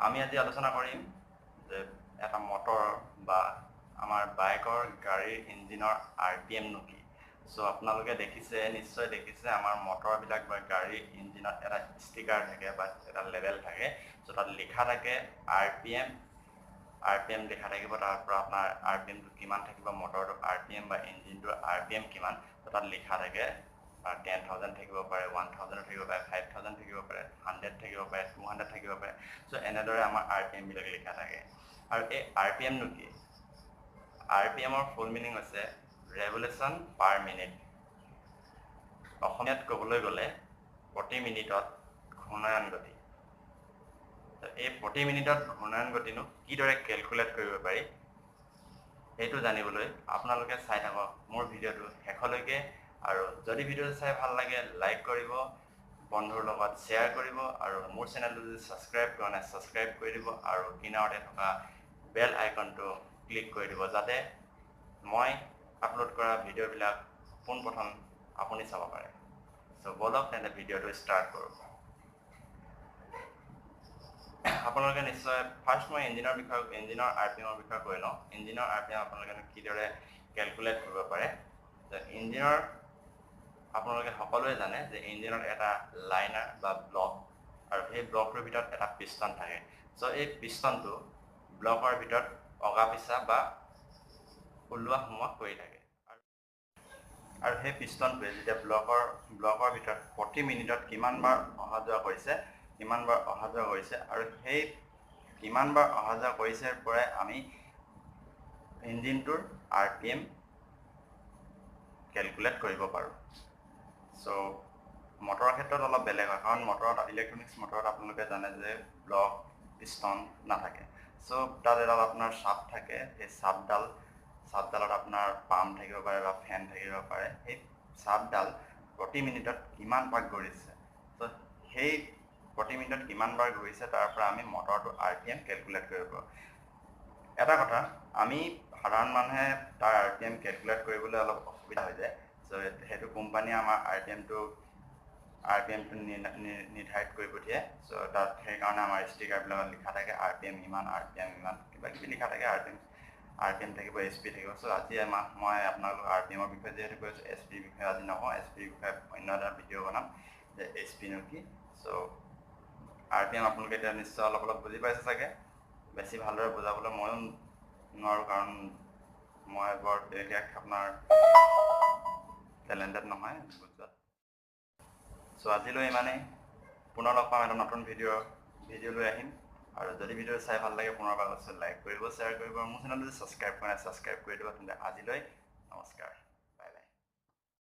আমি আজি আলোচনা কৰিম যে এটা মটৰ বা আমাৰ বাইকৰ গাড়ীৰ ইঞ্জিনৰ আৰ পি এমনো কি। চ' আপোনালোকে দেখিছে, নিশ্চয় দেখিছে, আমাৰ মটৰবিলাক বা গাড়ীৰ ইঞ্জিনত এটা ষ্টিকাৰ থাকে বা এটা লেবেল থাকে। চ' তাত লিখা থাকে R P M, R P M লিখা থাকিব। তাৰ পৰা আপোনাৰ আৰ পি এমটো কিমান থাকিব, মটৰটোৰ আৰ পি এম বা ইঞ্জিনটোৰ আৰ পি এম কিমান, ত' তাত লিখা থাকে। 10,000 থাকিব পাৰে, 1,000 থাকিব পাৰে, 5,000 থাকিব পাৰে, 100 থাকিব পাৰে, 200 থাকিব পাৰে। চ' এনেদৰে আমাৰ আৰ পি এমবিলাক লিখা থাকে। আৰু এই আৰ পি এমনো কি? আৰ পি এমৰ ফুল মিনিং হৈছে ৰেভলিউশ্যন পাৰ মিনিট। অসমীয়াত ক'বলৈ গ'লে প্ৰতি মিনিটত ঘূৰ্ণায়ন গতি। এই প্ৰতি মিনিটত ঘূৰ্ণায়ন গতিনো কিদৰে কেলকুলেট কৰিব পাৰি, সেইটো জানিবলৈ আপোনালোকে চাই থাকক মোৰ ভিডিঅ'টো শেষলৈকে। আৰু যদি ভিডিঅ'টো চাই ভাল লাগে, লাইক কৰিব, বন্ধুৰ লগত শ্বেয়াৰ কৰিব আৰু মোৰ চেনেলটো যদি ছাবস্ক্ৰাইব কৰা নাই, ছাবস্ক্ৰাইব কৰি দিব আৰু কিনাৰতে থকা বেল আইকনটো ক্লিক কৰি দিব, যাতে মই আপলোড কৰা ভিডিঅ'বিলাক পোনপ্ৰথম আপুনি চাব পাৰে। চ' ব'লক তেন্তে ভিডিঅ'টো ষ্টাৰ্ট কৰোঁ। আপোনালোকে নিশ্চয় ফাৰ্ষ্ট মই ইঞ্জিনৰ বিষয়ে, ইঞ্জিনৰ আৰ পি এমৰ বিষয়ে কৈ লওঁ। ইঞ্জিনৰ আৰ পি এম আপোনালোকে কিদৰে কেলকুলেট কৰিব পাৰে? ইঞ্জিনৰ আপোনালোকে সকলোৱে জানে যে ইঞ্জিনত এটা লাইনাৰ বা ব্লক আৰু সেই ব্লকটোৰ ভিতৰত এটা পিষ্টন থাকে। চ' এই পিষ্টনটো ব্লকৰ ভিতৰত অগা পিছা বা ওলোৱা সোমোৱা কৰি থাকে। আৰু সেই পিষ্টনটোৱে যেতিয়া ব্লকৰ ভিতৰত প্ৰতি মিনিটত কিমানবাৰ অহা যোৱা কৰিছে, কিমানবাৰ অহা যোৱা কৰিছে আৰু সেই কিমানবাৰ অহা যোৱা কৰিছে পৰাই আমি ইঞ্জিনটোৰ আৰ পি এম কেলকুলেট কৰিব পাৰোঁ। চ' মটৰৰ ক্ষেত্ৰত অলপ বেলেগ হয়, কাৰণ মটৰত, ইলেক্ট্ৰনিক্স মটৰত আপোনালোকে জানে যে ব্লক পিষ্টন নাথাকে। চ' তাত এডাল আপোনাৰ চাপ থাকে, সেই চাপডালত আপোনাৰ পাম্প থাকিব পাৰে বা ফেন থাকিব পাৰে। সেই চাপডাল প্ৰতি মিনিটত কিমান পাক ঘূৰিছে, চ' সেই প্ৰতি মিনিটত কিমানবাৰ ঘূৰিছে তাৰ পৰা আমি মটৰটো আৰ পি এম কেলকুলেট কৰিব পাৰোঁ। এটা কথা, আমি সাধাৰণ মানুহে তাৰ আৰ পি এম কেলকুলেট কৰিবলৈ অলপ অসুবিধা হৈ যায়। চ' সেইটো কোম্পানীয়ে আমাৰ আৰ পি এমটো নিৰ্ধাৰিত কৰি পঠিয়ায়। চ' তাত সেইকাৰণে আমাৰ ষ্টিকাৰবিলাকত লিখা থাকে আৰ পি এম ইমান, আৰ পি এম ইমান, কিবা কিবি লিখা থাকে। আৰ পি এম থাকিব, এইচ পি থাকিব। চ' আজি আমাক মই আপোনালোকক আৰ পি এমৰ বিষয়ে যিহেতু কৈছোঁ, এইচ পিৰ বিষয়ে আজি নকওঁ। এইচ পিৰ বিষয়ে অন্য এটা ভিডিঅ' বনাম যে এইচ পিনো কি। চ' আৰ পি এম আপোনালোকে এতিয়া নিশ্চয় অলপ অলপ বুজি পাইছে চাগে। বেছি ভালদৰে বুজাবলৈ ময়ো নোৱাৰোঁ, কাৰণ মই বৰ বিশেষ আপোনাৰ টেলেণ্টেড নহয় বুজোৱাত। চ' আজিলৈ ইমানেই। পুনৰ লগ পাম, এটা নতুন ভিডিঅ' লৈ আহিম। আৰু যদি ভিডিঅ' চাই ভাল লাগে, পুনৰবাৰ কৈছোঁ, লাইক কৰিব, শ্বেয়াৰ কৰিব আৰু মোৰ চেনেলটো যদি ছাবস্ক্ৰাইব কৰা নাই, ছাবস্ক্ৰাইব কৰি দিব। তেন্তে আজিলৈ নমস্কাৰ।